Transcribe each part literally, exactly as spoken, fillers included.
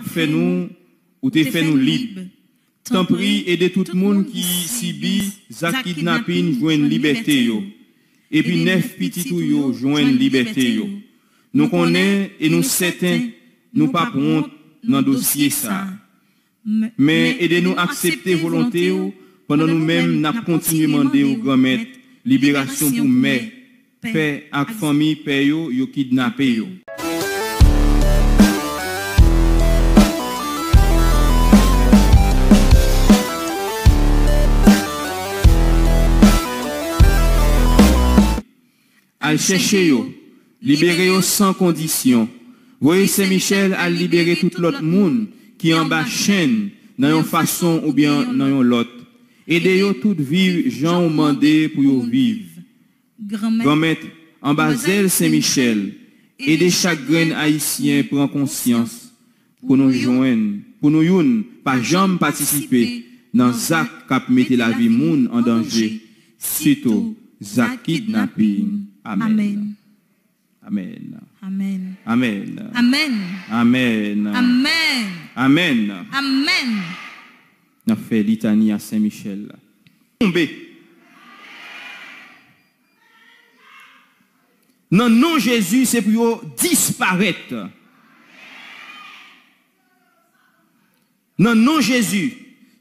fè nou, ou te fè nou lib. Tanpri, ede tout moun ki sibi zak kidnapin jwenn libète yo. Epi nèf pitit ou yo jwenn libète yo. Nou konnen e nou sèten nou p ap wont nan dosye sa a. Men ede nou aksepte volonte w pandan nou menm n ap kontinye mande w, Granmèt, liberasyon pou mè, pè ak fanmi pè yo yo kidnape yo. Al chèche yo, libere yo san kondisyon. Voye Sen Michèl al libere tout lòt moun ki anba chenn nan yon fason oubyen nan yon lòt. Ede yo tout viv jan w mande pou yo viv. Granmèt, anba zèl Sen Michèl, ede chak grenn Ayisyen pran konsyans pou nou jwenn, pou nou youn pa janm patisipe nan zak k ap mete lavi moun an danje, sitou zak kidnapin. Amèn. Amèn. Amèn. Amèn. Amèn. N ap fè litani a Sen Michèl la. Tonbe. Nan non Jezi, se pou yo disparèt. Nan non Jezi,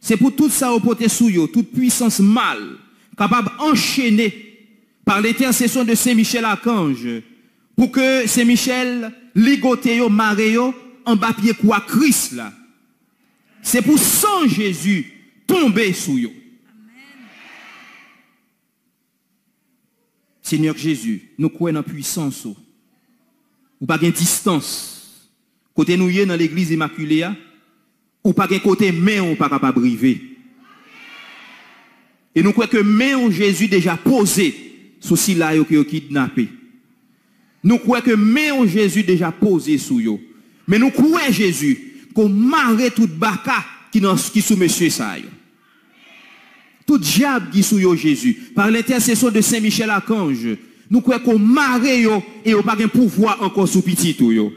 se pou tout sa yo pote sou yo, tout pwisans mal, kapab anchene par l'intercession de Saint Michel Archange, pou ke Sen Michèl ligote yo, mare yo anba pye kwa Kris la. Se pou san Jezi tonbe sou yo. Senyè Jezi, nou kwè nan pwisans ou. Ou pa gen distans. Kote nou ye nan legliz Imakile a, ou pa gen kote men w pa kapab rive. E nou kwè ke men w, Jezi, deja poze sou sila yo ke yo kidnape. Nou kwè ke men w, Jezi, deja poze sou yo. Men nou kwè, Jezi, ke w mare tout baka ki nan, ki sou mesye sa yo. Tout dyab ki sou yo, Jezi, par l'intercession de Saint Michel Archange, nou kwè ke w mare yo e yo pa gen pouvwa ankò sou pitit ou yo.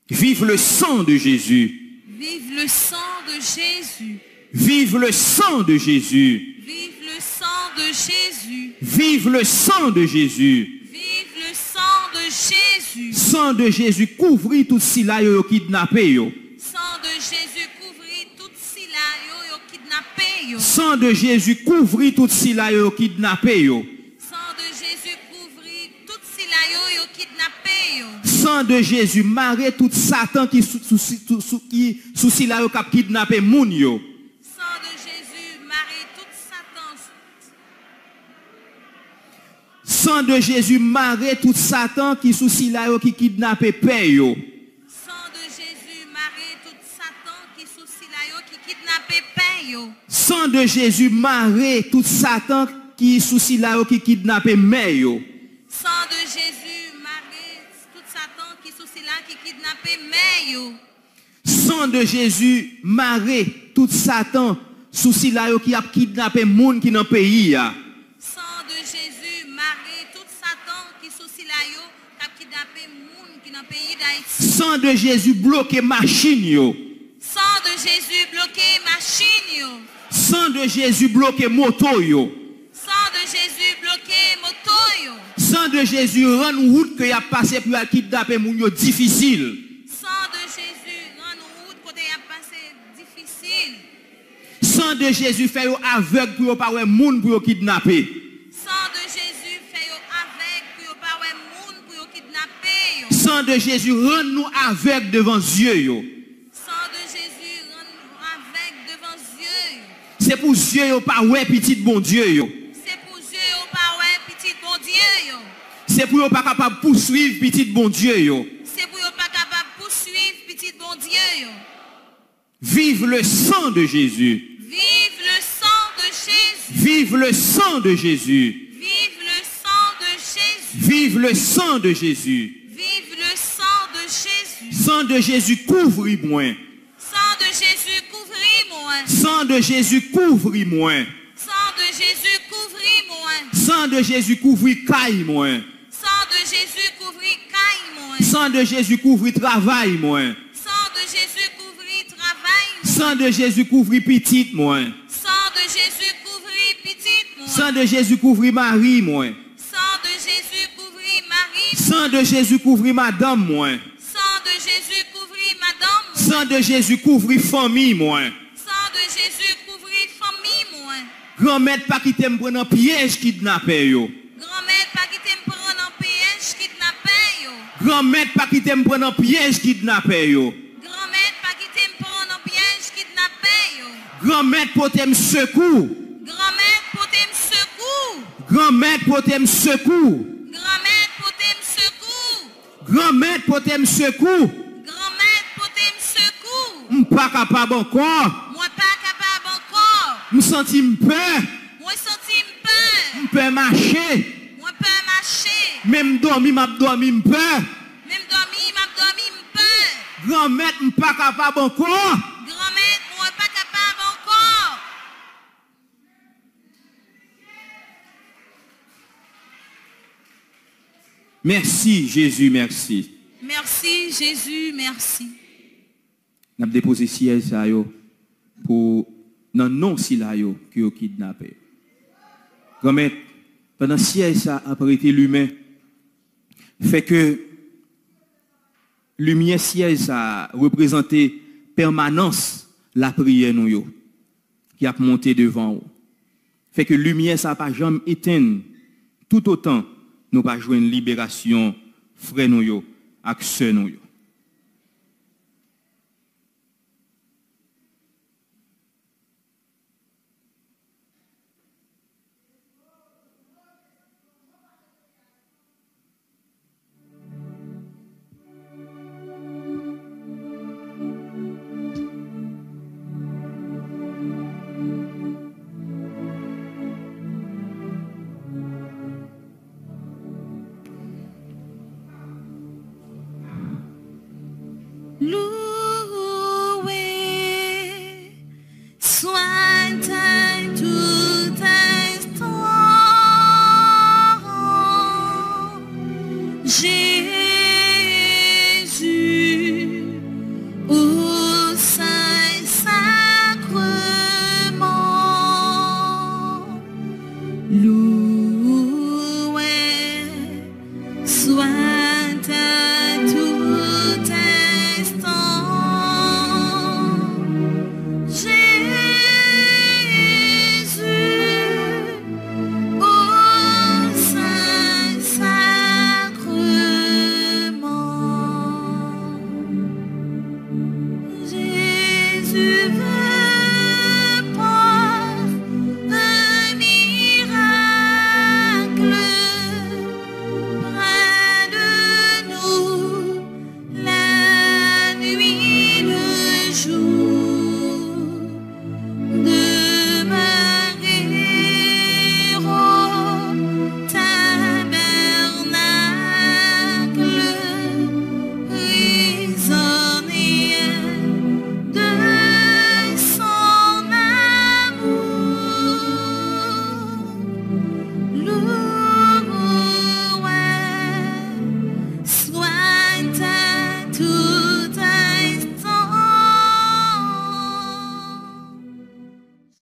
Vive le sang de Jésus. Vive le sang de Jésus. Vive le sang de Jésus. Vive le sang de Jésus. Vive le sang de Jésus. Vive le sang de Jésus. San de Jezi kouvri tout sila yo yo kidnape yo. Sang de Jésus couvrit tout sila yo yo kidnape yo. San de Jezi kouvri tout sila yo yo kidnape yo. Sang de Jésus couvrit tout sila yo yo kidnape yo. San de Jezi mare tout Satan ki sou, sou, sou, sou, sou, ki sou sila yo k ap kidnape moun yo. Sang de Jésus mare tout Satan. San de Jezi mare tout Satan ki sou sila yo ki kidnape pè yo. Sang de Jésus mare tout Satan ki sou sila yo ki kidnape pè yo. San de Jezi mare tout Satan ki sou sila yo ki kidnape mè yo. Sang de Jésus mare tout Satan ki sou sila ki kidnape mè yo. San de Jezi mare tout Satan sou sila yo ki ap kidnape moun ki nan peyi a. Sang de Jésus mare tout Satan ki sou sila yo k ap kidnape moun ki nan peyi Dayiti. San de Jezi bloke machin yo. Sang de Jésus bloke machin yo. San de Jezi bloke moto yo. Sang de Jésus bloke moto yo. San de Jezi rann wout ke y ap pase pou y al kidnape moun yo difisil. Sang de Jésus rann wout kote y ap pase difisil. San de Jezi fè yo avèg pou yo pa wè moun pou yo kidnape. Sang de Jésus fè yo avèg pou yo pa wè moun pou yo kidnape yo. San de Jezi rann nou avèg devan zye yo. Sang de Jésus rann nou avèg devan zye yo. Se pou zye yo pa wè pitit Bondye yo. Se pou zye yo pa wè pitit Bondye yo. Se pou yo pa kapab pouswiv pitit Bondye yo. Se pou yo pa kapab pouswiv pitit Bondye yo. Vive le sang de Jésus. Vive le sang de Jésus. Vive le sang de Jésus. Vive le sang de Jésus. Vive le sang de Jésus. Vive le sang de Jésus. San de Jezi kouvri mwen. Sang de Jésus couvri mwen. San de Jezi kouvri mwen. Sang de Jésus couvri mwen. San de Jezi kouvri kay mwen. Sang de Jésus couvri kay mwen. San de Jezi kouvri travay mwen. San de Jezi kouvri travay mwen. San de Jezi kouvri pitit mwen. San de Jezi kouvri pitit mwen. San de Jezi kouvri mari mwen. San de Jezi kouvri mari mwen. San de Jezi kouvri madanm mwen. San de Jezi kouvri madanm mwen. San de Jezi kouvri fanmi mwen. San de Jezi kouvri fanmi mwen. Granmèt, pa kite m pran nan pyèj kidnapè yo. Granmèt, pa kite m pran nan pyèj kidnapè yo. Granmèt, pa kite m pran nan pyèj kidnapè yo. Granmèt, pa kite m pran nan pyèj kidnapè yo. Granmèt, pote m sekou. Granmèt, pote m sekou. Granmèt, pote m sekou. Granmèt, pote m sekou. Granmèt, pote m sekou. Granmèt, pote m sekou. M pa kapab ankò. Mwen pa kapab ankò. M santi m pè. Mwen santi m pè. M pè mache. Mwen pè mache. Men m dòmi, m ap dòmi, m pè. Men m dòmi, m ap dòmi, m pè. Granmèt, m pa kapab ankò. Granmèt, mwen pa kapab ankò. Mèsi, Jezi, mèsi. Mèsi, Jezi, mèsi. N ap depoze syèj sa yo pou, nan non sila yo ke yo kidnape. Granmèt, pandan syèj sa ap rete limen, fè ke limyè syèj sa a reprezante pèmanans lapriyè nou yo ki ap monte devan w. Fè ke limyè sa a pa janm etenn toutotan nou pa jwenn liberasyon frè nou yo ak sè nou yo.